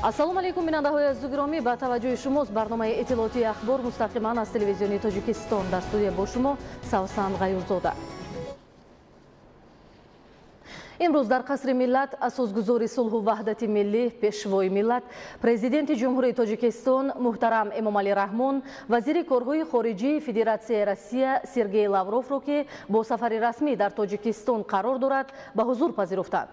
Ассалому алайкум, бинандаҳои азизу гиромӣ. Ба таваҷҷӯҳи шумост барномаи иттилоотии ахбор мустақиман аз телевизиони Тоҷикистон. Дар студия бо шумо Савсан Ғаюрзода. Имрӯз дар қасри миллат асосгузори сулҳу ваҳдати миллӣ, пешвои миллат, президенти Ҷумҳурии Тоҷикистон муҳтарам Эмомалӣ Раҳмон, вазири корҳои хориҷии Федератсияи Россия Сергей Лавровро, ки бо сафари расмӣ дар Тоҷикистон қарор дорад, ба ҳузур пазируфтанд.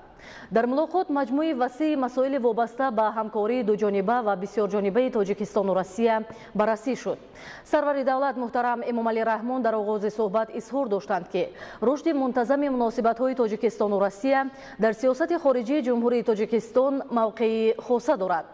Дар мулоқот маҷмӯи васеи масоили вобаста ба ҳамкории дуҷониба ва бисёрҷонибаи Тоҷикистону Россия баррасӣ шуд. Сарвари давлат муҳтарам Эмомалӣ Раҳмон дар оғози суҳбат изҳор доштанд, ки рушди мунтазами муносибатҳои Тоҷикистону Россия дар сиёсати хориҷии Ҷумҳурии Тоҷикистон мавқеи хоса дорад.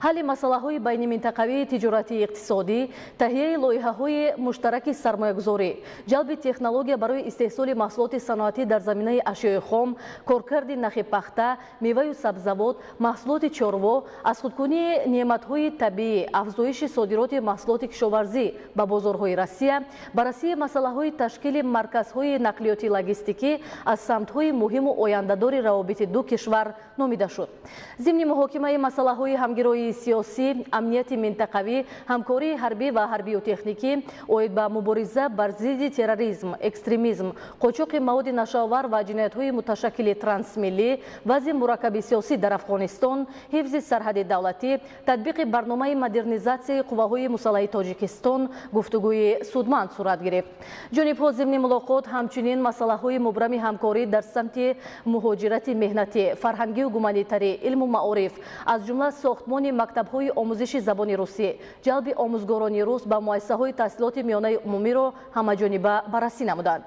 Ҳалли масъалаҳои байниминтақавии тиҷоратии иқтисодӣ, таҳияи лоиҳаҳои муштараки сармоягузорӣ, ҷалби технология барои истеҳсоли маҳсулоти саноатӣ дар заминаи ашёи хом, коркарди нахи пахта, меваю сабзавот, маҳсулоти чорво, аз худкунии неъматҳои табиӣ, афзоиши содироти маҳсулоти кишоварзӣ ба бозорҳои Россия, баррасии масъалаҳои ташкили марказҳои нақлиёти логистикӣ аз самтҳои муҳиму ояндадори равобити ду кишвар номида шуд. Зимни муҳокимаи масъалаҳои ҳамгироии сиёсӣ, амнияти минтақавӣ, ҳамкории ҳарбӣ ва ҳарбию техникӣ оид ба мубориза бар зидди терроризм, экстремизм, қочоқи маводи нашаовар ва ҷиноятҳои муташаккили трансмиллӣ, вазъи мураккаби сиёсӣ дар Афғонистон, ҳифзи сарҳади давлатӣ, татбиқи барномаи модернизатсияи қувваҳои мусаллаҳи Тоҷикистон гуфтугӯи судманд сурат гирифт. Ҷонибҳо зимни мулоқот ҳамчунин масъалаҳои мубрами ҳамкорӣ дар самти муҳоҷирати меҳнатӣ, фарҳангию гуманитарӣ, илму маориф, аз ҷумла сохтмони мактабҳои омӯзиши забони русӣ, ҷалби омӯзгорони рус ба муассисаҳои таҳсилоти миёнаи умумиро ҳамаҷониба баррасӣ намуданд.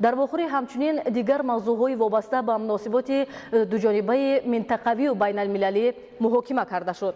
Дар вохӯрӣ ҳамчунин дигар мавзӯъҳои вобаста ба муносиботи дуҷонибаи минтақавию байналмилалӣ муҳокима карда шуд.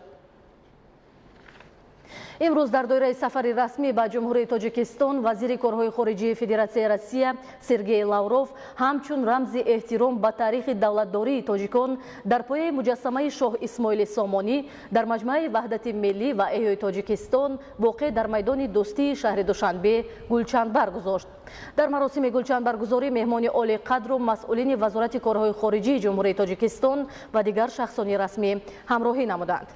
Имрӯз дар доираи сафари расмӣ ба Ҷумҳурии Тоҷикистон вазири корҳои хориҷии Федератсияи Россия Сергей Лавров ҳамчун рамзи эҳтиром ба таърихи давлатдории тоҷикон дар пояи муҷассамаи шоҳ Исмоили Сомонӣ дар маҷмӯаи Ваҳдати миллӣ ва эҳёи Тоҷикистон воқеъ дар майдони дӯстии шаҳри Душанбе гулчанбар гузошт. Дар маросими гулчанбаргузорӣ меҳмони олиқадру масъулини Вазорати корҳои хориҷии Ҷумҳурии Тоҷикистон ва дигар шахсони расмӣ ҳамроҳӣ намуданд.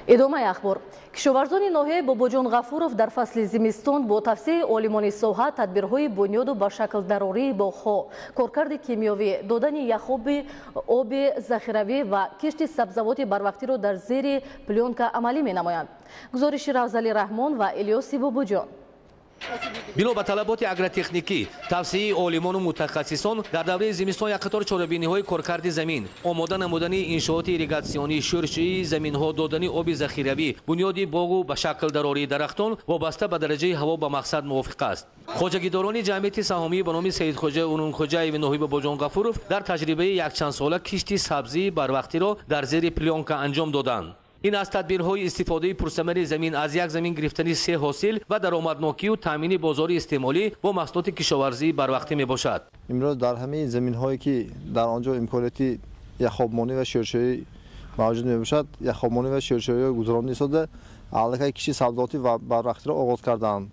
Идомаи ахбор. Кишоварзони ноҳияи Бобоҷон Ғафуров дар фасли зимистон бо тавсияи олимони соҳа тадбирҳои бунёду ба шакл дарории боғҳо, коркарди кимиёвӣ, додани яхоби оби захиравӣ ва кишти сабзавоти барвақтиро дар зери плёнка амалӣ менамоянд. Гузориши Равзали Раҳмон ва Илёси Бобоҷон. Бино ба талаботи агротехникӣ, тавсияи олимону мутахассисон дар давраи зимистон як қатор чорабиниҳои коркарди замин, омода намудани иншооти ирригатсионӣ, шӯршии заминҳо, додани оби захиравӣ, бунёди боғу ба шакл дарории дарахтон вобаста ба дараҷаи ҳаво ба мақсад мувофиқ аст. Хоҷагидорони ҷамъияти саҳомӣ ба номи Саидхоҷа Урунхоҷаеви ноҳияи Бобоҷон Ғафуров дар таҷрибаи якчандсола кишти сабзии барвақтиро дар зери плёнка анҷом доданд. Ин аз тадбирҳои истифодаи пурсамари замин, аз як замин гирифтани се ҳосил ва даромаднокию таъмини бозори истеъмолӣ бо маҳсулоти кишоварзии барвақтӣ мебошад. Имрӯз дар ҳамаи заминҳое ки дар он ҷо имконияти яхобмонӣ ва шӯршӯӣ мавҷуд мебошад, яхобмонӣ ва шӯршӯиҳо гузаронида истода аллакай кишти сабзавоти барвақтиро оғоз кардаанд.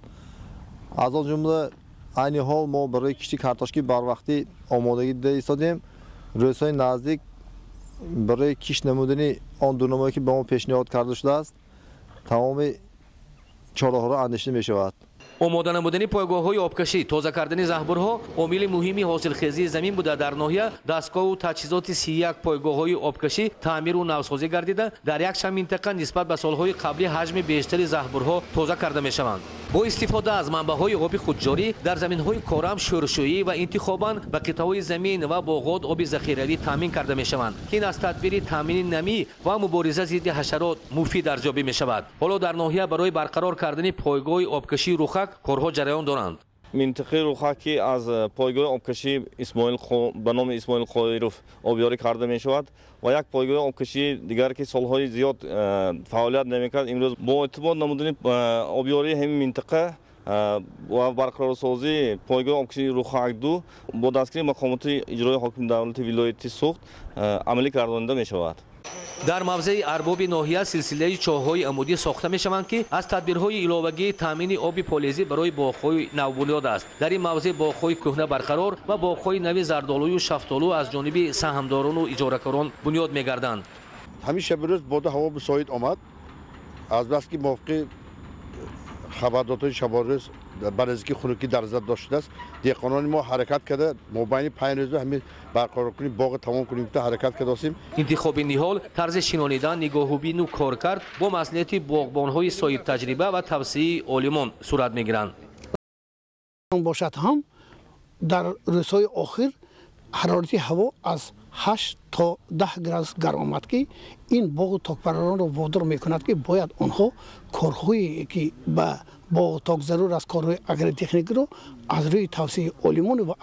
Аз он ҷумла айни ҳол мо барои кишти картошки барвақтӣ омодагӣ дида истодем. Рӯзҳои наздик барои кишт намудани он дурнамое ки ба мо пешниҳод карда шудааст, тамоми чораҳоро андешида мешавад. Омода намудани пойгоҳҳои обкашӣ, тоза кардани заҳбурҳо омили муҳими ҳосилхезии замин буда, дар ноҳия дастгоҳу таҷҳизоти 31 пойгоҳҳои обкашӣ таъмиру навсозӣ гардида, дар якчанд минтақа нисбат ба солҳои қаблӣ ҳаҷми бештари заҳбурҳо тоза карда мешаванд. Бо истифода аз манбаъҳои оби худҷорӣ дар заминҳои корам шӯршӯӣ ва интихобан ба қитъаҳои замин ва боғот оби захиравӣ таъмин карда мешаванд, ки ин аз тадбири таъмини намӣ ва мубориза зидди ҳашарот муфид арзёбӣ мешавад. Ҳоло дар ноҳия барои барқарор кардани пойгоҳи обкашии Рухак корҳо ҷараён доранд. Минтақаи Рухак, ки аз пойгоҳи обкашии ба номи Исмоил Қоиров обёрӣ карда мешавад ва як пойгоҳи обкашии дигар, ки солҳои зиёд фаъолият намекард, имрӯз бо эътибор намудани обёрии ҳамин минтақа ва барқарорсозии пойгоҳи обкашии Рухак 2 бо дастгирии мақомоти иҷроии ҳокими давлати вилояти Суғд амалӣ гардонида мешавад. Дар мавзеи Арбоби ноҳия силсилаи чоҳҳои амудӣ сохта мешаванд, ки аз тадбирҳои иловагии таъмини оби полезӣ барои боғҳои навбунёд аст. Дар ин мавзеъ боғҳои кӯҳна барқарор ва боғҳои нави зардолую шафтолу аз ҷониби саҳмдорону иҷоракорон бунёд мегарданд. Ҳамин шаби рӯз боду ҳаво мусоид омад. Азбаски мувофиқи хабардодҳои шабонрӯз ба наздики хунукӣ дар назар дошта шудааст, деҳқонони мо ҳаракат карда мобайни 5 рӯза ҳамин барқароркунии боғ тамом кунем гуфта ҳаракат кардосем. Интихоби ниҳол, тарзи шинонидан, нигоҳубину коркард бо маслиҳати боғбонҳои соҳибтаҷриба ва тавсияи олимон сурат мегиранд. Бошад ҳам дар рӯзҳои охир ҳарорати ҳаво аз 8 то 10 градус гарм омад, ки ин боғу токпарваронро водор мекунад, ки бояд онҳо корҳое ки ба боғу ток зарур аст, корҳои агротехникиро аз рӯи тавсияи олимон ва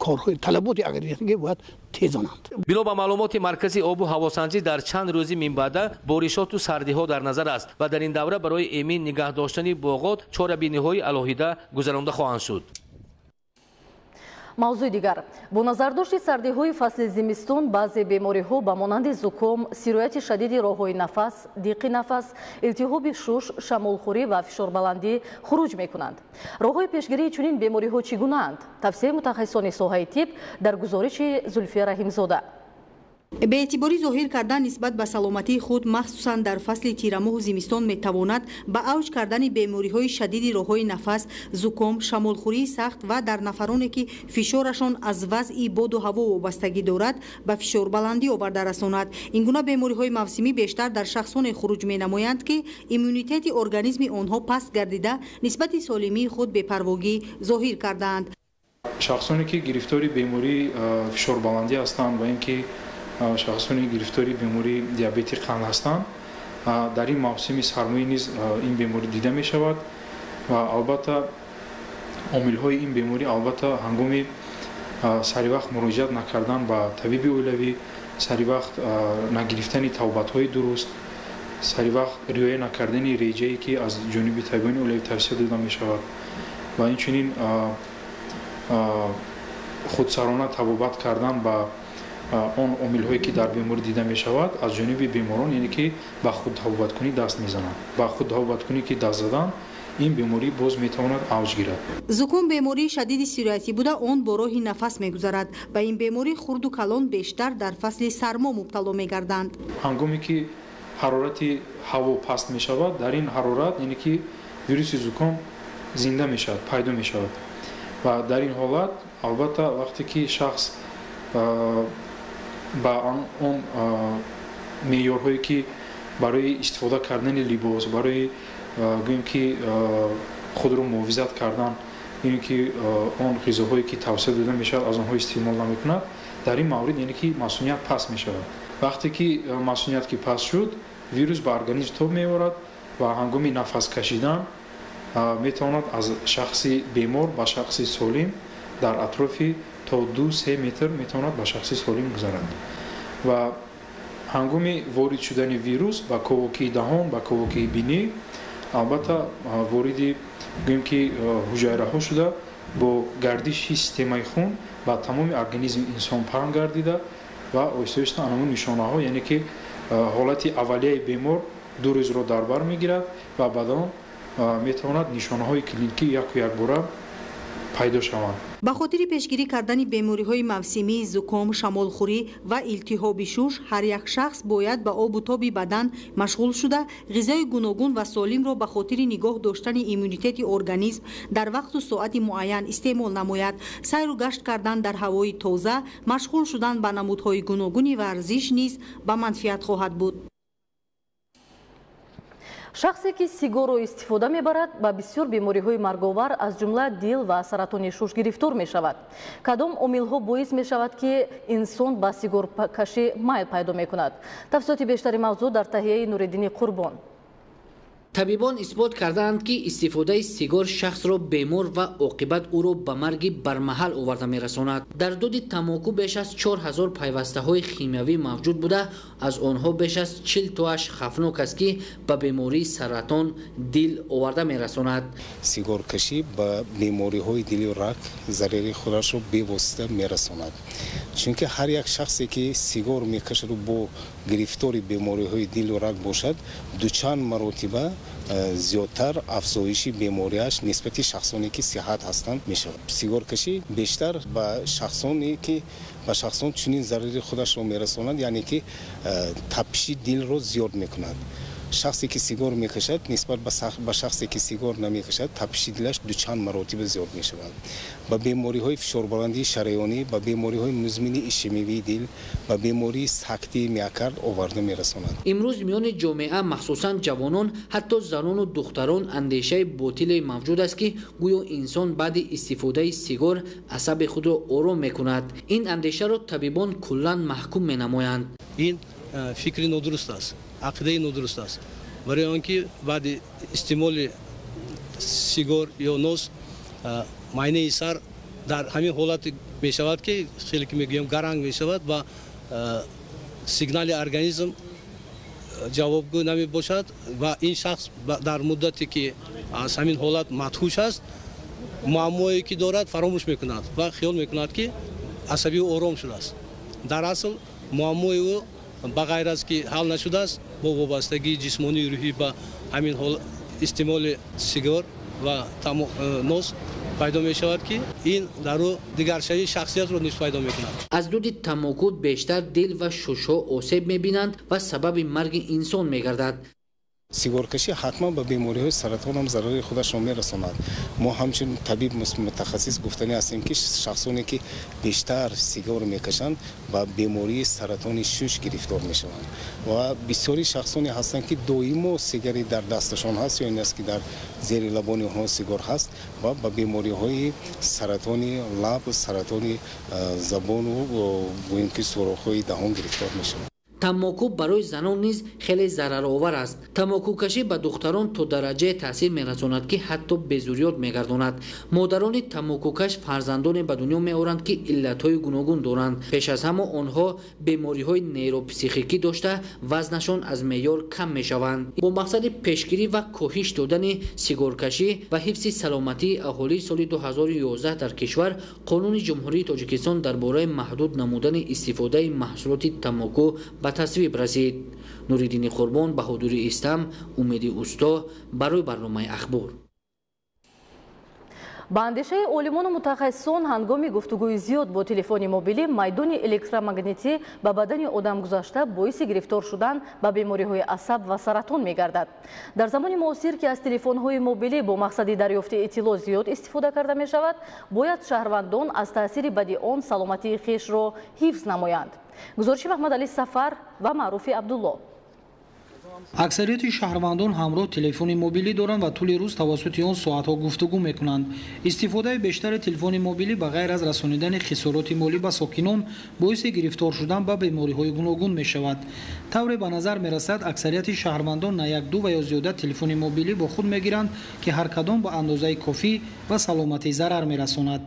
корҳои талаботи агротехникӣ бояд тезонанд. Бино ба маълумоти Маркази обу ҳавосанҷӣ, дар чанд рӯзи минбаъда боришоту сардиҳо дар назар аст ва дар ин давра барои эмин нигаҳ доштани боғот чорабиниҳои алоҳида гузаронда хоҳанд шуд. Мавзӯи дигар. Бо назардошти сардиҳои фасли зимистон баъзе бемориҳо ба монанди зуком, сирояти шадиди роҳҳои нафас, диқи нафас, илтиҳоби шуш, шамолхӯрӣ ва фишорбаландӣ хуруҷ мекунанд. Роҳҳои пешгирии чунин бемориҳо чӣ гунаанд? Тавсияи мутахассисони соҳаи тиб дар гузориши Зулфия Раҳимзода. Беэътиборӣ зоҳир кардан нисбат ба саломатии худ, махсусан дар фасли тирамоҳу зимистон, метавонад ба авҷ кардани бемориҳои шадиди роҳҳои нафас, зуком, шамолхӯрии сахт ва дар нафароне ки фишорашон аз вазъи боду ҳаво вобастагӣ дорад, ба фишорбаландӣ оварда расонад. Ин гуна бемориҳои мавсимӣ бештар дар шахсоне хуруҷ менамоянд, ки иммунитети организми онҳо паст гардида, нисбати солимии худ бепарвогӣ зоҳир кардаанд. Шахсоне ки гирифтори бемории фишорбаландӣ ҳастанд ва ин ки шахсони гирифтори бемории диабети қанд ҳастанд, дар ин мавсими сармоӣ низ ин беморӣ дида мешавад ва албатта омилҳои ин беморӣ албатта ҳангоми саривақт муроҷиат накардан ба табиби оилавӣ, саривақт нагирифтани тавбатҳои дуруст, саривақт риоя накардани реҷае ки аз ҷониби табибони оилавӣ тавсия дода мешавад ва инчунин худсарона табобат кардан ба он омилҳое ки дар беморӣ дида мешавад аз ҷониби беморон, яъне ки ба худтабобаткунӣ даст мезананд. Ба худтабобаткунӣ ки даст задан, ин беморӣ боз метавонад авҷ гирад. Зуком бемории шадиди сироятӣ буда, он бо роҳи нафас мегузарад. Ба ин беморӣ хурду калон бештар дар фасли сармо мубтало мегарданд. Ҳангоме ки ҳарорати ҳаво паст мешавад, дар ин ҳарорат яъне ки вируси зуком зинда мешавад, пайдо мешавад ва дар ин ҳолат албатта вақте ки шахс ба он меъёрҳое ки барои истифода кардани либос, барои гӯем ки худро муҳофизат кардан, ин ки он ғизоҳое ки тавсия дода мешавад аз онҳо истеъмол намекунад, дар ин маврид яъне ки масуният паст мешавад. Вақте ки масуният ки паст шуд, вирус ба организм тоб меорад ва ҳангоми нафас кашидан метавонад аз шахси бемор ба шахси солим дар атрофи то 2-3 метр метавонад ба шахси солим гузарад. Ва ҳангоми ворид шудани вирус ба ковокии даҳон, ба ковокии бинӣ, албатта вориди гӯем ки ҳуҷайраҳо шуда, бо гардиши системаи хун ба тамоми организми инсон паҳн гардида ва оҳиста-оҳиста анамун нишонаҳо, яъне ки ҳолати аввалияи бемор 2 рӯзро дар бар мегирад ва баъдан метавонад нишонаҳои клиникӣ яку якбора пайдо шаванд. Ба хотири пешгирӣ кардани бемориҳои мавсимии зуком, шамолхӯрӣ ва илтиҳоби шуш, ҳар як шахс бояд ба обу тоби бадан машғул шуда, ғизои гуногун ва солимро ба хотири нигоҳ доштани иммунитети организм дар вақту соати муайян истеъмол намояд. Сайру гашт кардан дар ҳавои тоза, машғул шудан ба намудҳои гуногуни варзиш низ ба манфиат хоҳад буд. Шахсе ки сигорро истифода мебарад, ба бисёр бемориҳои марговар, аз ҷумла дил ва саратони шуш гирифтор мешавад. Кадом омилҳо боис мешавад, ки инсон ба сигоркашӣ майл пайдо мекунад? Тафсилоти бештари мавзӯъ дар таҳияи Нуриддини Қурбон. Табибон исбот кардаанд, ки истифодаи сигор шахсро бемор ва оқибат ӯро ба марги бармаҳал оварда мерасонад. Дар дуди тамоку беш аз 4000 пайвастаҳои химиявӣ мавҷуд буда, аз онҳо беш аз 40 тоаш хавфнок аст, ки ба бемории саратон дил оварда мерасонад. Сигоркашӣ ба бемориҳои дилу рак зарари худашро бевосита мерасонад, чунки ҳар як шахсе, ки сигор мекашаду бо гирифтори бемориҳои дилу рак бошад, дучанд маротиба зиёдтар афзоиши бемориаш нисбати шахсоне, ки сиҳат ҳастанд, мешавад. Сигоркашӣ бештар ба шахсон чунин зарари худашро мерасонад, яъне ки тапиши дилро зиёд мекунад. Шахсе, ки сигор мекашад, нисбат ба шахсе, ки сигор намекашад, тапиши дилаш дучанд маротиба зиёд мешавад. Ба бемориҳои фишорбаландии шараёнӣ, ба бемориҳои музмини ишемивии дил, ба бемории сактии миокард оварда мерасонад. Имрӯз миёни ҷомеа, махсусан ҷавонон, ҳатто занону духтарон, андешаи ботиле мавҷуд аст, ки гӯё инсон баъди истифодаи сигор асаби худро ором мекунад. Ин андешаро табибон куллан маҳкум менамоянд. Ин фикри нодуруст аст, ақидаи нодуруст аст, барои он ки баъди истеъмоли сигор ё нос майнаи сар дар ҳамин ҳолат мешавад, ки хеле ки мегӯем, гаранг мешавад ва сигнали организм ҷавобгӯ намебошад ва ин шахс дар муддате, ки аз ҳамин ҳолат мадҳуш аст, муаммое, ки дорад, фаромӯш мекунад ва хиёл мекунад, ки асаби ӯ ором шудааст. Дар асл муаммои ӯ, ба ғайр аз ки ҳал нашудааст, бо вобастагии ҷисмонию рӯҳӣ ба ҳамин ҳол истеъмоли сигор ва нос пайдо мешавад, ки ин дар ӯ дигаршавии шахсиятро низ пайдо мекунад. Аз дуди тамоку бештар дил ва шушҳо осеб мебинанд ва сабаби марги инсон мегардад. Сигоркашӣ ҳатман ба бемориҳои саратон ҳам зарари худашро мерасонад. Мо ҳамчун табиб мутахассис гуфтанӣ ҳастем, ки шахсоне, ки бештар сигор мекашанд, ба бемории саратони шуш гирифтор мешаванд ва бисёри шахсоне ҳастанд, ки доимо сигари дар дасташон ҳаст ё ин аст, ки дар зери лабони онҳо сигор ҳаст ва ба бемориҳои саратони лаб, саратони забону гӯем, ки сурохҳои даҳон гирифтор мешаванд. Тамоку барои занон низ хеле зараровар аст. Тамокукашӣ ба духтарон то дараҷае таъсир мерасонад, ки ҳатто безурёт мегардонад. Модарони тамокукаш фарзандоне ба дунё меоранд, ки иллатҳои гуногун доранд. Пеш аз ҳама онҳо бемориҳои нейропсихикӣ дошта, вазнашон аз меъёр кам мешаванд. Бо мақсади пешгирӣ ва коҳиш додани сигоркашӣ ва ҳифзи саломатии аҳолӣ, соли 2011 дар кишвар Қонуни Ҷумҳурии Тоҷикистон дар бораи маҳдуд намудани истифодаи маҳсулоти тамоку ба тасвиб расид. Нуриддини Қурбон, Баҳодури Истам, Умеди Усто, барои барномаи «Ахбор». Ба андешаи олимону мутахассисон, ҳангоми гуфтугӯи зиёд бо телефони мобилӣ майдони электромагнитӣ ба бадани одам гузашта, боиси гирифтор шудан ба бемориҳои асаб ва саратон мегардад. Дар замони муосир, ки аз телефонҳои мобилӣ бо мақсади дарёфти иттилоъ зиёд истифода карда мешавад, бояд шаҳрвандон аз таъсири бади он саломатии хешро ҳифз намоянд. Гузориши Маҳмадалӣ Сафар ва Маъруфи Абдулло. Аксарияти шаҳрвандон ҳамроҳ телефони мобилӣ доранд ва тӯли рӯз тавассути он соатҳо гуфтугӯ мекунанд. Истифодаи бештари телефони мобилӣ, ба ғайр аз расонидани хисороти молӣ ба сокинон, боиси гирифтор шудан ба бемориҳои гуногун мешавад. Тавре ба назар мерасад, аксарияти шаҳрвандон на як, ду ва ё зиёда телефони мобилӣ бо худ мегиранд, ки ҳар кадом ба андозаи кофӣ ба саломатӣ зарар мерасонад.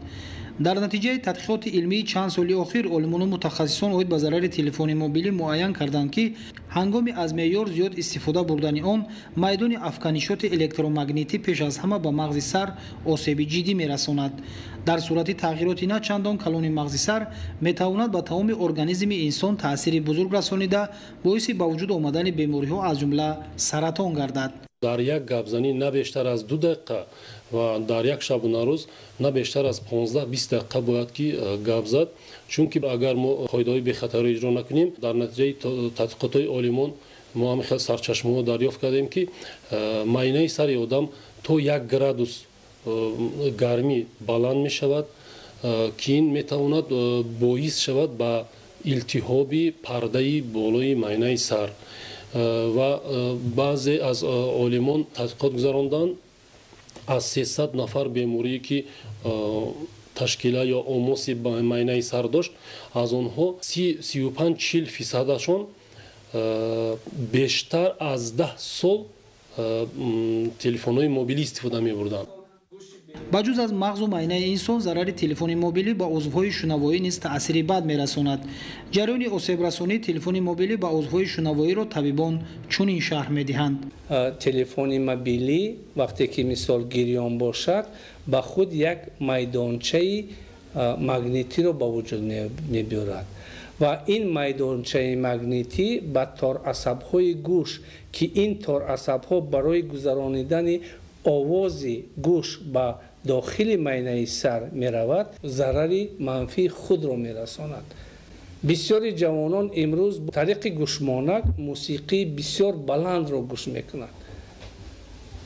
Дар натиҷаи тадқиқоти илмии чанд соли охир олимону мутахассисон оид ба зарари телефони мобилӣ муайян карданд, ки ҳангоми аз меъёр зиёд истифода бурдани он майдони афканишоти электромагнитӣ пеш аз ҳама ба мағзи сар осеби ҷиддӣ мерасонад. Дар сурати тағйироти на чандон калони мағзи сар метавонад ба тамоми организми инсон таъсири бузург расонида, боиси ба вуҷуд омадани бемориҳо, аз ҷумла саратон гардад. Дар як гапзанӣ на бештар аз 2 дақиқа ва дар як шабонарӯз на бештар аз 15-20 дақиқа бояд ки гап зад, чунки агар мо қоидаҳои бехатарро иҷро накунем, дар натиҷаи тадқиқотҳои олимон мо ҳамин хел сарчашмаҳо дарёфт кардем, ки майнаи сари одам то 1 градус гармӣ баланд мешавад, ки ин метавонад боис шавад ба илтиҳоби пардаи болои майнаи сар. Ва баъзе аз олимон тадқиқот гузаронданд: аз 300 нафар беморие, ки ташкила ё омоси майнаи сар дошт, аз онҳо 35-40 фисадашон бештар аз 10 сол телефонҳои мобилӣ истифода мебурданд. Ба ҷуз аз мағзу майнаи инсон, зарари телефони мобилӣ ба узвҳои шунавоӣ низ таъсири бад мерасонад. Ҷараёни осебрасонии телефони мобилӣ ба узвҳои шунавоиро табибон чунин шарҳ медиҳанд. Телефони мобилӣ вақте ки мисол гирён бошад, ба худ як майдончаи магнитиро ба вуҷуд мебиёрад ва ин майдончаи магнитӣ ба торасабҳои гӯш, ки ин торасабҳо барои гузаронидани овози гӯш ба дохили майнаи сар меравад, зарари манфии худро мерасонад. Бисёри ҷавонон имрӯз тариқи гӯшмонак мусиқии бисёр баландро гӯш мекунанд,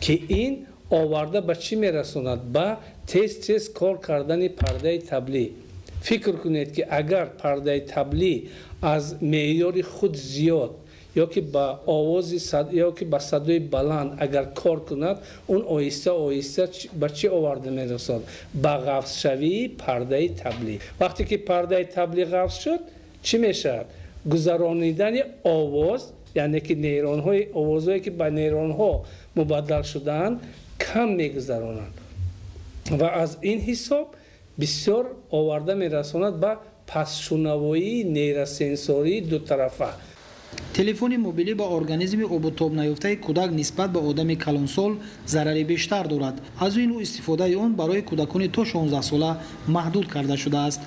ки ин оварда ба чӣ мерасонад? Ба тез-тез кор кардани пардаи таблӣ. Фикр кунед, ки агар пардаи таблӣ аз меъёри худ зиёд ё ки ба овози ё ки ба садои баланд агар кор кунад, он оҳиста оҳиста ба чӣ оварда мерасонад? Ба ғафзшавии пардаи таблӣ. Вақте ки пардаи таблӣ ғафз шуд, чӣ мешавад? Гузаронидани овоз, яъне ки нейронҳои овозҳое ки ба нейронҳо мубаддал шудаанд, кам мегузаронанд ва аз ин ҳисоб бисёр оварда мерасонад ба пастшунавоии нейросенсории дутарафа. Телефони мобилӣ ба организми обутоб наёфтаи кӯдак нисбат ба одами калонсол зарари бештар дорад. Аз ин рӯ истифодаи он барои кӯдакони то 16 сола маҳдуд карда шудааст.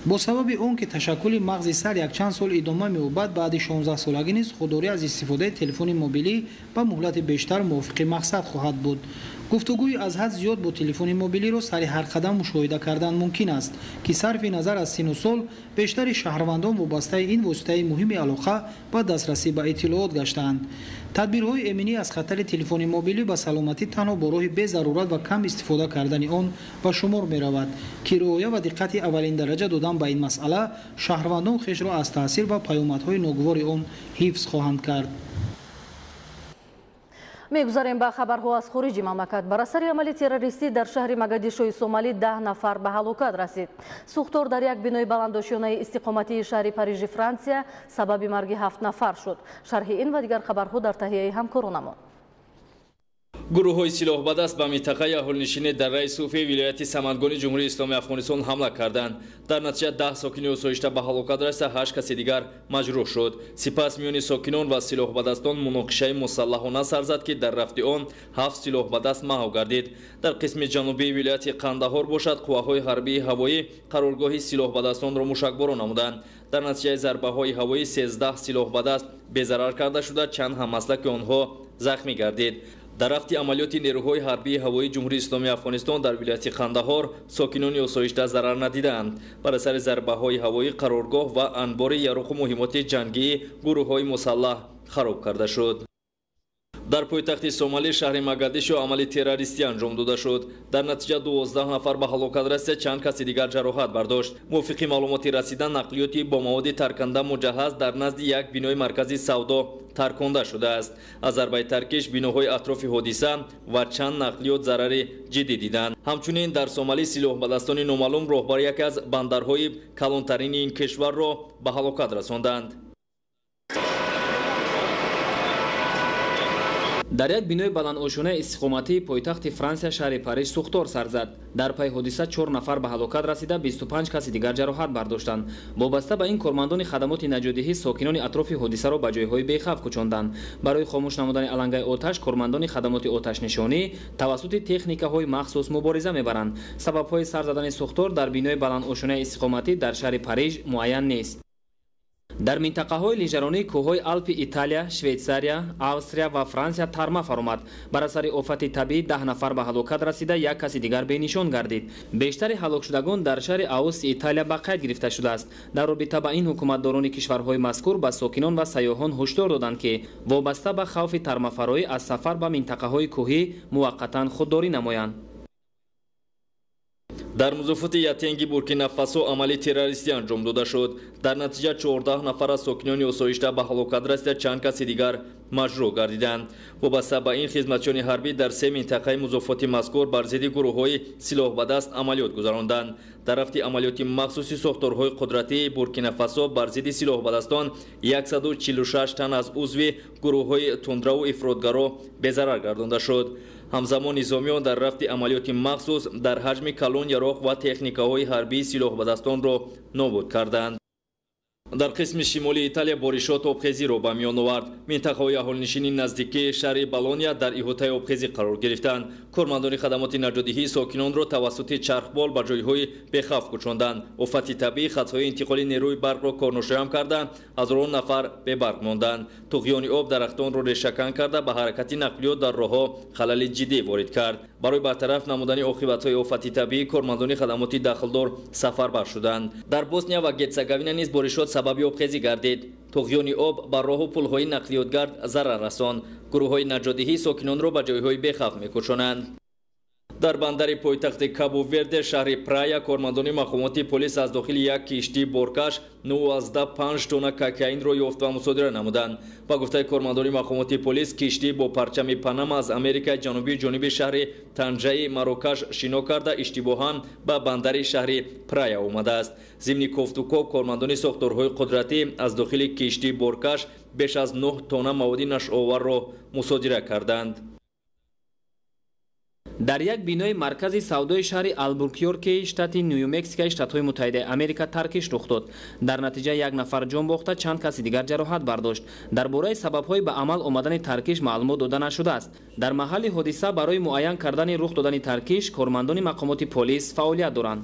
Бо сабаби он ки ташаккули мағзи сар якчанд сол идома меёбад, баъди 16-солагӣ низ худдорӣ аз истифодаи телефони мобилӣ ба муҳлати бештар мувофиқи мақсад хоҳад буд. Гуфтугӯи аз ҳад зиёд бо телефони мобилиро сари ҳар қадам мушоҳида кардан мумкин аст, ки сарфи назар аз сину сол бештари шаҳрвандон вобастаи ин воситаи муҳими алоқа ба дастрасӣ ба иттилоот гаштаанд. Тадбирҳои эминӣ аз хатари телефони мобилӣ ба саломатӣ танҳо бо роҳи безарурат ва кам истифода кардани он ба шумор меравад, ки риоя ва диққати аввалин дараҷа додан ба ин масъала шаҳрвандон хешро аз таъсир ва паёмадҳои ногувори он ҳифз хоҳанд кард. Мегузарем ба хабарҳо аз хориҷи мамлакат. Бар асари амали террористӣ дар шаҳри Магадишои Сомалӣ 10 нафар ба ҳалокат расид. Сӯхтор дар як бинои баландошёнаи истиқоматии шаҳри Парижи Франсия сабаби марги 7 нафар шуд. Шарҳи ин ва дигар хабарҳо дар таҳияи ҳамкоронамон. Гурӯҳҳои силоҳбадаст ба минтақаи аҳолинишинӣ дар раи Суфии вилояти Самангони Ҷумҳурии Исломии Афғонистон ҳамла карданд. Дар натиҷа 10 сокини осоишта ба ҳалокат расида, 8 каси дигар маҷрӯҳ шуд. Сипас миёни сокинон ва силоҳбадастон муноқишаи мусаллаҳона сар зад, ки дар рафти он 7 силоҳбадаст маҳв гардид. Дар қисми ҷанубии вилояти Қандаҳор бошад, қувваҳои ҳарбии ҳавоӣ қароргоҳи силоҳбадастонро мушакборон намуданд. Дар натиҷаи зарбаҳои ҳавоӣ 13 силоҳбадаст безарар карда шуда, чанд ҳамаслаки онҳо захмӣ гардид. Дар рафти амалиёти нерӯҳои ҳарбии ҳавоии Ҷумҳурии Исломии Афғонистон дар вилояти Қандаҳор сокинони осоишта зарар надидаанд. Бар асари зарбаҳои ҳавоӣ қароргоҳ ва анбори яроқу муҳимоти ҷангии гурӯҳҳои мусаллаҳ хароб карда шуд. Дар пойтахти Сомалӣ шаҳри Магадишо амали террористӣ анҷом дода шуд. Дар натиҷа 12 нафар ба ҳалокат расида, чанд каси дигар ҷароҳат бардошт. Мувофиқи маълумоти расида, нақлиёти бо маводи тарканда муҷаҳҳаз дар назди як бинои маркази савдо тарконда шудааст. Аз зарбаи таркиш биноҳои атрофи ҳодиса ва чанд нақлиёт зарари ҷиддӣ диданд. Ҳамчунин дар Сомалӣ силоҳбадастони номаълум роҳбари яке аз бандарҳои калонтарини ин кишварро ба ҳалокат расонданд. Дар як бинои баландошёнаи истиқоматии пойтахти Франсия шаҳри Париж сӯхтор сар зад. Дар пай ҳодиса 4 нафар ба ҳалокат расида, 25 каси дигар ҷароҳат бардоштанд. Вобаста ба ин кормандони хадамоти наҷотдиҳӣ сокинони атрофи ҳодисаро ба ҷойҳои бехавф кӯчонданд. Барои хомӯш намудани алангаи оташ кормандони хадамоти оташнишонӣ тавассути техникаҳои махсус мубориза мебаранд. Сабабҳои сар задани сӯхтор дар бинои баландошёнаи истиқоматӣ дар шаҳри Париж муайян нест. Дар минтақаҳои лижаронии кӯҳҳои Алпи Италия, Швейтсария, Австрия ва Франсия тарма фаромад. Бар асари офати табиӣ 10 нафар ба ҳалокат расида, як каси дигар бенишон гардид. Бештари ҳалокшудагон дар шаҳри Аости Италия ба қайд гирифта шудааст. Дар робита ба ин ҳукуматдорони кишварҳои мазкур ба сокинон ва сайёҳон ҳушдор доданд, ки вобаста ба хавфи тармафароӣ аз сафар ба минтақаҳои кӯҳӣ муваққатан худдорӣ намоянд. Дар музофоти Ятенги Буркина-Фасо амали террористӣ анҷом дода шуд. Дар натиҷа 14 нафар аз сокинони осоишта ба ҳалокат расида, чанд каси дигар маҷрӯҳ гардиданд. Вобаста ба ин, хизматчиёни ҳарбӣ дар се минтақаи музофоти мазкур бар зидди гурӯҳҳои силоҳбадаст амалиёт гузаронданд. Дар рафти амалиёти махсуси сохторҳои қудратии Буркина-Фасо бар зидди силоҳбадастон 146 тан аз узви гурӯҳҳои тундраву ифротгаро безарар гардонда шуд. Ҳамзамон низомиён дар рафти амалиёти махсус дар ҳаҷми калон яроқ ва техникаҳои ҳарбии силоҳбадастонро нобуд карданд. Дар қисми шимолии Италия боришот обхезиро ба миён овард. Минтақаҳои аҳолинишини наздикии шаҳри Болония дар иҳотаи обхезӣ қарор гирифтанд. Кормандони хадамоти наҷотдиҳӣ сокинонро тавассути чархбол ба ҷойҳои бехавф кӯчонданд. Офати табиӣ хатҳои интиқоли нерӯи барқро корношоям карда, ҳазорон нафар бебарқ монданд. Туғёни об дарахтонро решакан карда, ба ҳаракати нақлиёт дар роҳҳо халали ҷиддӣ ворид кард. Барои бартараф намудани оқибатҳои офати табиӣ кормандони хадамоти дахлдор сафарбар шуданд. Дар Босния ва Герцеговина низ боришот сабаби обхезӣ гардид. Туғёни об ба роҳу пулҳои нақлиётгард зарар расонд. Гурӯҳҳои наҷотдиҳӣ сокинонро ба ҷойҳои бехавф мекӯчонанд. Дар бандари пойтахти Кабу-Верде шаҳри Прая кормандони мақомоти полис аз дохили як киштии боркаш 9,5 тонна кокаинро ёфт ва мусодира намуданд. Ба гуфтаи кормандони мақомоти полис, киштӣ бо парчами Панама аз Америкаи Ҷанубӣ ҷониби шаҳри Танҷаи Марокаш шино карда, иштибоҳан ба бандари шаҳри Прая омадааст. Зимни кофтукоб кормандони сохторҳои қудратӣ аз дохили киштии боркаш беш аз 9 тонна маводи нашъаоварро мусодира карданд. Дар як бинои маркази савдои шаҳри Албуркёрки штати Нью-Мексикаи Штатҳои Муттаҳидаи Америка таркиш рух дод. Дар натиҷа як нафар ҷон бохта, чанд каси дигар ҷароҳат бардошт. Дар бораи сабабҳои ба амал омадани таркиш маълумот дода нашудааст. Дар маҳалли ҳодиса барои муайян кардани рух додани таркиш кормандони мақомоти полис фаъолият доранд.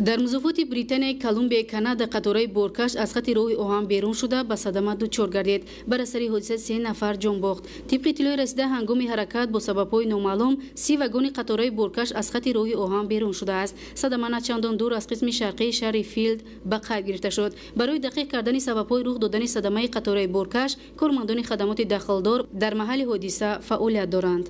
Дар музофоти Британияи Колумбияи Канада қатораи боркаш аз хати роҳи оҳан берун шуда ба садама дучор гардид. Бар асари ҳодиса 3 нафар ҷон бохт. Тибқи иттилои расида, ҳангоми ҳаракат бо сабабҳои номаълум 30 вагони қатораи боркаш аз хати роҳи оҳан берун шудааст. Садама на чандон дур аз қисми шарқии шаҳри Филд ба қайд гирифта шуд. Барои дақиқ кардани сабабҳои рух додани садамаи қатораи боркаш кормандони хадамоти дахлдор дар маҳалли ҳодиса фаъолият доранд.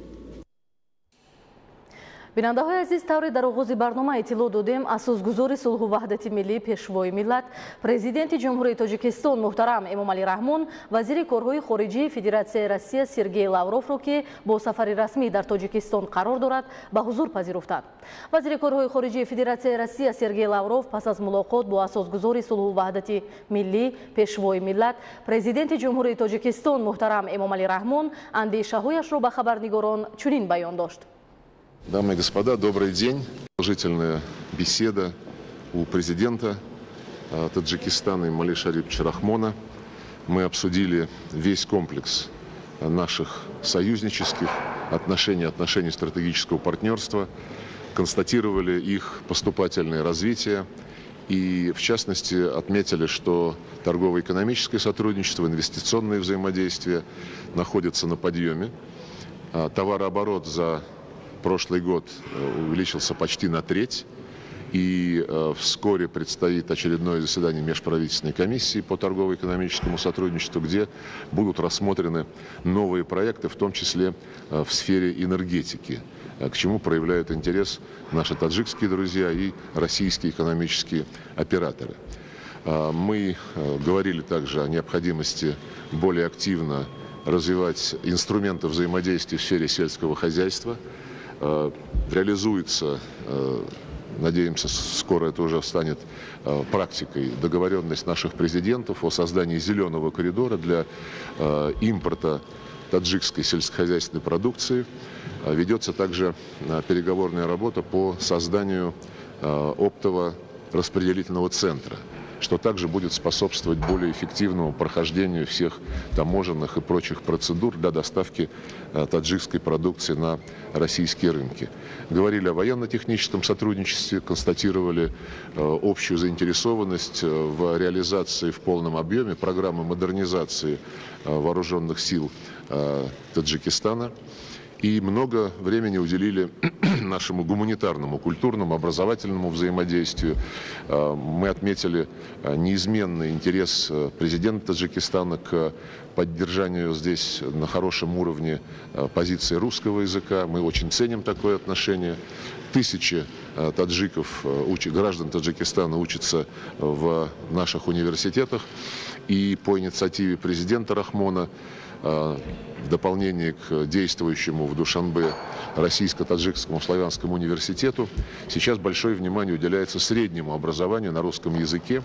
Бинандаҳои азиз, тавре дар оғози барнома иттилоъ додем, асосгузори сулҳу ваҳдати миллӣ, пешвои миллат, президенти Ҷумҳурии Тоҷикистон муҳтарам Эмомалӣ Раҳмон вазири корҳои хориҷии Федератсияи Россия Сергей Лавровро, ки бо сафари расмӣ дар Тоҷикистон қарор дорад, ба ҳузур пазируфтанд. Вазири корҳои хориҷии Федератсияи Россия Сергей Лавров пас аз мулоқот бо асосгузори сулҳу ваҳдати миллӣ, пешвои миллат, президенти Ҷумҳурии Тоҷикистон муҳтарам Эмомалӣ Раҳмон андешаҳояшро ба хабарнигорон чунин баён дошт. Дамы и господа, добрый день. Продолжительная беседа у президента Таджикистана Эмомали Шариповича Рахмона. Мы обсудили весь комплекс наших союзнических отношений, отношений стратегического партнерства, констатировали их поступательное развитие и, в частности, отметили, что торгово-экономическое сотрудничество, инвестиционные взаимодействия находятся на подъеме. Товарооборот за прошлый год увеличился почти на треть, и вскоре предстоит очередное заседание межправительственной комиссии по торгово-экономическому сотрудничеству, где будут рассмотрены новые проекты, в том числе в сфере энергетики, к чему проявляют интерес наши таджикские друзья и российские экономические операторы. Мы говорили также о необходимости более активно развивать инструменты взаимодействия в сфере сельского хозяйства. Реализуется, надеемся, скоро это уже станет практикой, договоренность наших президентов о создании зеленого коридора для импорта таджикской сельскохозяйственной продукции. Ведется также переговорная работа по созданию оптово-распределительного центра, что также будет способствовать более эффективному прохождению всех таможенных и прочих процедур для доставки таджикской продукции на российские рынки. Говорили о военно-техническом сотрудничестве, констатировали общую заинтересованность в реализации в полном объеме программы модернизации вооруженных сил Таджикистана. И много времени уделили нашему гуманитарному, культурному, образовательному взаимодействию. Мы отметили неизменный интерес президента Таджикистана к поддержанию здесь на хорошем уровне позиции русского языка. Мы очень ценим такое отношение. Тысячи таджиков, граждан Таджикистана учатся в наших университетах. И по инициативе президента Рахмона, в дополнение к действующему в Душанбе Российско-Таджикскому славянскому университету, сейчас большое внимание уделяется среднему образованию на русском языке.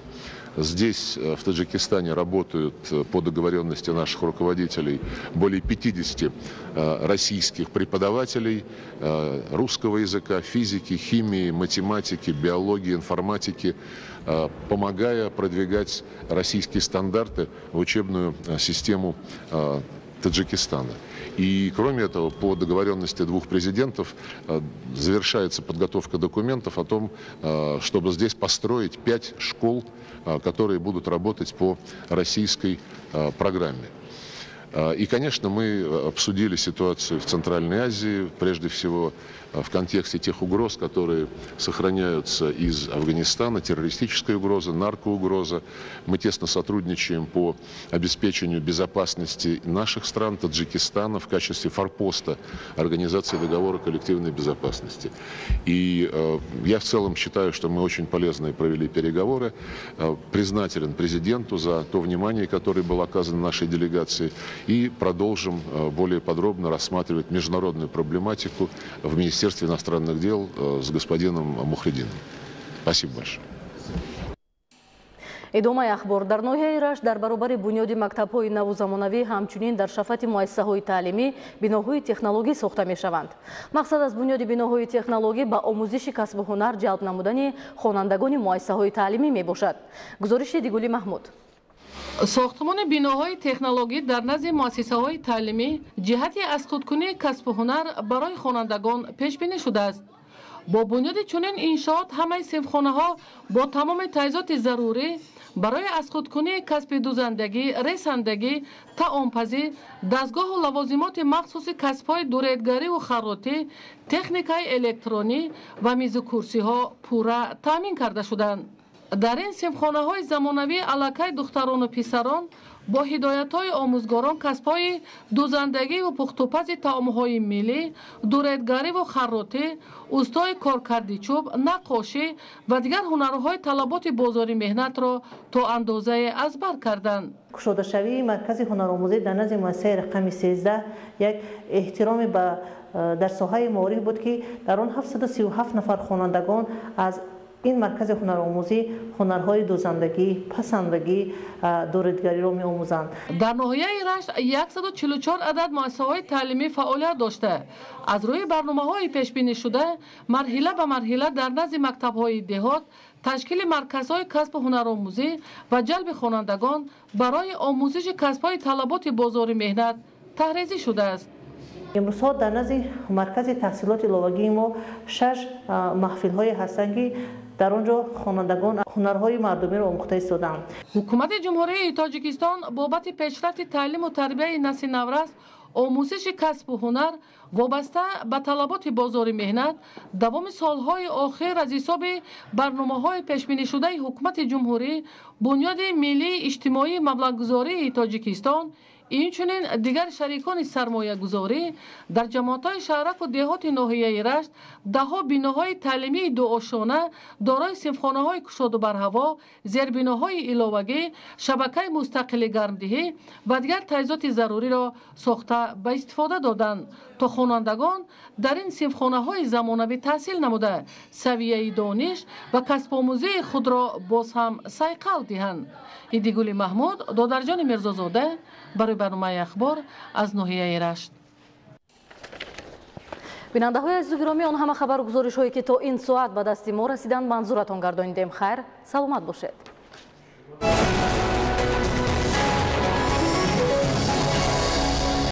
Здесь, в Таджикистане, работают по договоренности наших руководителей более 50 российских преподавателей русского языка, физики, химии, математики, биологии, информатики, помогая продвигать российские стандарты в учебную систему Таджикистана. И кроме этого, по договоренности двух президентов завершается подготовка документов о том, чтобы здесь построить 5 школ, которые будут работать по российской программе. И, конечно, мы обсудили ситуацию в Центральной Азии, прежде всего в контексте тех угроз, которые сохраняются из Афганистана, террористическая угроза, наркоугроза. Мы тесно сотрудничаем по обеспечению безопасности наших стран, Таджикистана, в качестве форпоста Организации договора коллективной безопасности. И я в целом считаю, что мы очень полезно провели переговоры. Признателен президенту за то внимание, которое было оказано нашей делегации. И продолжим более подробно рассматривать международную проблематику в Министерстве иностранных дел с господином Мухридином. Спасибо большое. Идомаи ахбор. Дар ноҳияи Рашт дар баробари бунёди мактабҳои наву замонавӣ ҳамчунин дар шафати муассисаҳои таълимӣ биноҳои технологӣ сохта мешаванд. Мақсад аз бунёди биноҳои технологӣ ба омӯзиши касбу ҳунар ҷалб намудани хонандагони муассисаҳои таълимӣ мебошад. Гузориши Дигули Маҳмуд. Сохтмони биноҳои технологӣ дар назди муассисаҳои таълимӣ ҷиҳати аз худкунии касбу ҳунар барои хонандагон пешбинӣ шудааст. Бо бунёди чунин иншоот ҳамаи синфхонаҳо бо тамоми таҷҳизоти зарурӣ барои аз худкунии касби дузандагӣ, ресандагӣ, таомпазӣ, дастгоҳу лавозимоти махсуси касбҳои дуредгариву харротӣ, техникаи электронӣ ва мизу курсиҳо пурра таъмин карда шуданд. Дар ин синфхонаҳои замонавӣ аллакай духтарону писарон бо ҳидоятҳои омӯзгорон касбҳои дузандагиву пухтупази таомҳои миллӣ, дуредгариву харротӣ, устои коркарди чӯб, наққошӣ ва дигар ҳунарҳои талаботи бозори меҳнатро то андозае аз бар карданд. Кушодашавии маркази ҳунаромӯзӣ дар назди муассисаи рақами 13 як эҳтироме ба дар соҳаи маориф буд, ки дар он 737 нафар хонандагон аз ин маркази ҳунаромӯзӣ ҳунарҳои дузандагӣ, пасандагӣ, дуредгариро меомӯзанд. Дар ноҳияи Рашт 144 адад муассисаҳои таълимӣ фаъолият дошта, аз рӯи барномаҳои пешбинишуда марҳила ба марҳила дар назди мактабҳои деҳот ташкили марказҳои касбу ҳунаромӯзӣ ва ҷалби хонандагон барои омӯзиши касбҳои талаботи бозори меҳнат таҳрезӣ шудааст. Имрӯзҳо дар назди маркази таҳсилоти иловагии мо 6 маҳфилҳое ҳастанд, ки дар он ҷо хонандагон ҳунарҳои мардумиро омӯхта истодаанд. Ҳукумати Ҷумҳурии Тоҷикистон бобати пешрафти таълиму тарбияи насли наврас, омӯзиши касбу ҳунар вобаста ба талаботи бозори меҳнат давоми солҳои охир аз ҳисоби барномаҳои пешбинишудаи ҳукумати ҷумҳурӣ, бунёди миллии иҷтимоии маблағгузории Тоҷикистон, инчунин дигар шарикони сармоягузорӣ дар ҷамоатҳои шаҳраку деҳоти ноҳияи Рашт даҳҳо биноҳои таълимии дуошона дорои синфхонаҳои кушоду барҳаво, зербиноҳои иловагӣ, шабакаи мустақили гармдиҳӣ ва дигар таҷҳизоти заруриро сохта ба истифода доданд, то хонандагон дар ин синфхонаҳои замонавӣ таҳсил намуда савияи дониш ва касбомӯзии худро боз ҳам сайқал диҳанд. Идигули Маҳмуд, Додарҷони Мирзозода барои барномаи ахбор аз ноҳияи Рашт. Бинандаҳои азизу гиромӣ, он ҳама хабару гузоришҳое ки то ин соат ба дасти мо расиданд, манзуратон гардонидем. Хайр, саломат бошед.